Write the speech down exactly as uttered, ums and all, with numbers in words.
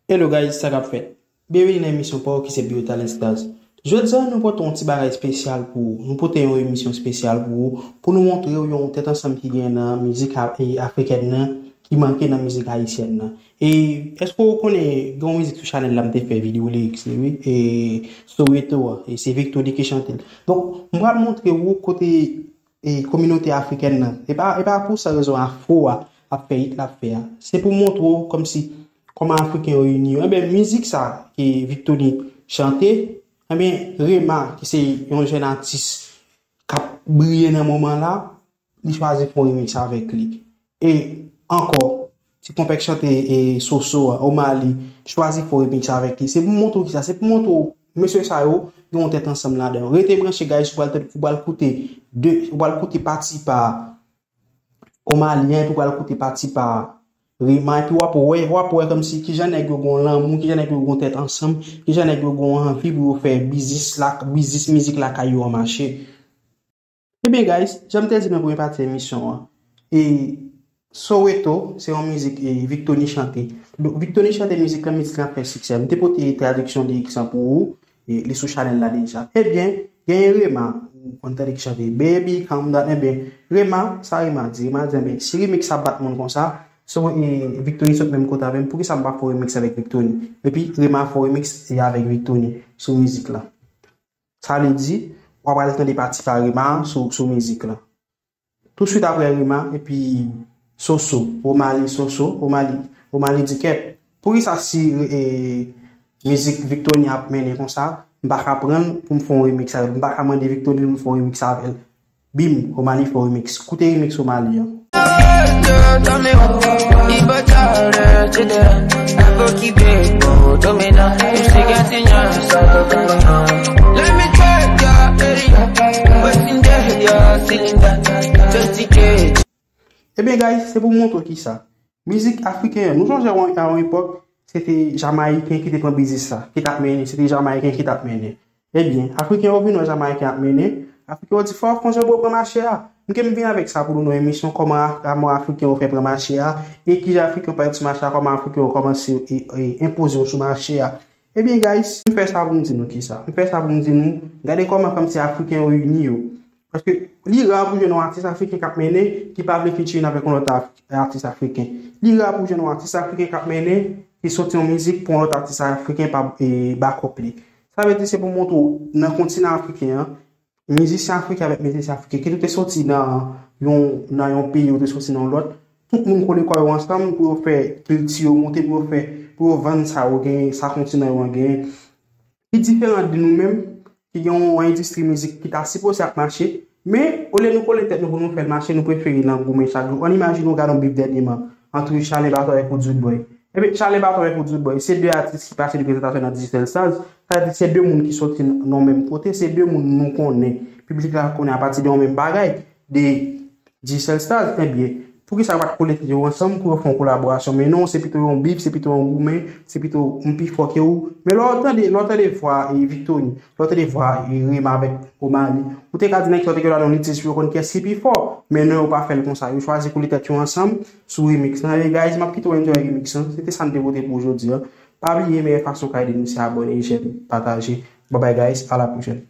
Hello guys, sa k ap fèt? Byenveni nan emisyon pa w ki se Bio Talent Stars. Jodi a nou pote yon ti bagay espesyal pou ou. Nou pote yon emisyon espesyal pou ou, pou nou montre w yon tèt ansanm ki gen nan mizik a- e afrikèn nan, ki manke nan mizik ayisyèn nan. E èske w konnen gen yon mizik sou chanèl la m te fè videyo lyrics li, wi? E Soweto a, e se Victony ki chante l. Donk, m pral montre w kote e kominote afrikèn nan. E pa, e pa pou sa rezon afro a ap fè hit l ap fè a. Se pou montre w kòmsi kòman Afriken yo ini yo. Enben, mizik sa ke Victony chante, enben, Rema, ki se yon jèn atis k ap briye nan moman la, li chwazi fè yon remix avèk li. E ankò, ti konpè k chante e Soso a, Omali, chwazi fè yon remix avèk li. Se pou montre w kisa, se pou montre w mesye sa yo gen yon tèt ansanm ladan yo. Rete branche, guys, ou pral, ou pral koute de, ou pral koute pati pa Omali an, epi ou pral koute pati pa Rema, epi w ap wè, w ap wè kòmsi kijan nèg yo gen yon lanmou, kijan nèg yo gen yon tèt ansanm, kijan nèg yo gen yon anvi pou yo fè biznis la, biznis mizik lakay yo an mache. Ebyen, guys, jan m te di nan premye pati emisyon an, e Soweto, se yon mizik e Victony chante. Donk, Victony chante mizik lan, mizik lan fè siksè. M te pote tradiksyon lyrics lan pou ou, e li sou chanèl la deja. Ebyen, genyen Rema, ou konn tande ki chante Baby, calm down. Ebyen, Rema, sa Rema di? Rema di, enben, si remix sa bat moun konsa, so, e Victony sot menm kote avè m, poukisa m pa fè remix avèk Victony? Epi, Rema fè remix e avèk Victony sou mizik lan. Sa vle di, w ap pral tande pati pa Rema sou, sou mizik lan. Tousuit apre Rema, epi Soso, Omali Soso, Omali, Omali di kèt. Poukisa si e, mizik Victony ap mennen konsa, m pa ka pran l pou m fè yon remix avè l, m pa ka mande Victony pou m fè yon remix avè l. Bim, Omali fè remix. Koute remix Omali an. Ebyen, guys, se pou montre w kisa. Mizik afriken an, nou sonje a yon, a yon epòk, se te Jamayiken ki te pran biznis sa, ki t ap mennen, se te Jamayiken ki t ap mennen. Ebyen, Afriken yo vin wè Jamayiken ap mennen, Afriken yo di, "Fò w fè yon jan pou yo pran mache a." M ke m vin avèk sa pou nou nan emisyon, kòman a- kòman Afriken yo fè pran mache a, e kijan Afriken yo parèt sou mache a, kòman Afriken yo kòmanse e, e enpoze yo sou mache a. Ebyen, guys, m fè sa pou m di nou kisa. M fè sa pou m di nou, gade kòman kòmsi Afriken yo ini yo. Paske li ra pou jwenn yon atis afriken k ap mennen, ki pa vle featuring avèk yon lòt af- atis afriken. Li ra pou jwenn yon atis afriken k ap mennen, ki soti yon mizik pou yon lòt atis afriken pa e, back up li. Sa vle di se pou montre w, nan kontinan afriken an, mizisyen afriken avèk mizisyen afriken, ki tou te soti nan yon, nan yon peyi, ou te soti nan yon lòt, tout moun kole kò yo ansanm pou yo fè kilti yo monte, pou yo fè, pou yo vann sa yo genyen, sa kontinan yo an genyen. Ki diferan de nou menm, ki gen yon endistri mizik ki ta sipoze ap mache, men olye nou kole tèt nou pou nou fè l mache, nou prefere nan goumen chak jou. Ann imajine w gade yon bif dènyèman ant Chalè Bato avèk Woodwood Boy. Ebyen, Chalè Bato avèk Woodwood Boy, se de atis ki pase de prezantasyon nan Digicel Stars, sa vle di se de moun ki soti nan menm kote, se de moun nou konnen. Piblik la konnen apati de yon menm bagay, de Digicel Stars, ebyen, poukisa yo pa t kole tèt yo ansanm pou yo fè yon kolaborasyon? Men non, se pito yon bif, se pito yon goumen, se pito m pi fò ke ou. Men lè w tande, lè w tande vwa e, Victony, lè w tande vwa e, Rema avèk Omali, ou te ka di nèg sa yo te gen dwa nan yon litij pou yo konn kiyès ki pi fò. Men non, yo pa fè l konsa. Yo chwazi kole tèt yo ansanm sou remix lan. Anyway, guys, m ap kite w enjoy remix lan. Se te sa m te pote pou ou jodi a. Pa bliye, meyè fason w ka ede nou se abòne, jèm, pataje. Bye bye, guys, a la pwochèn.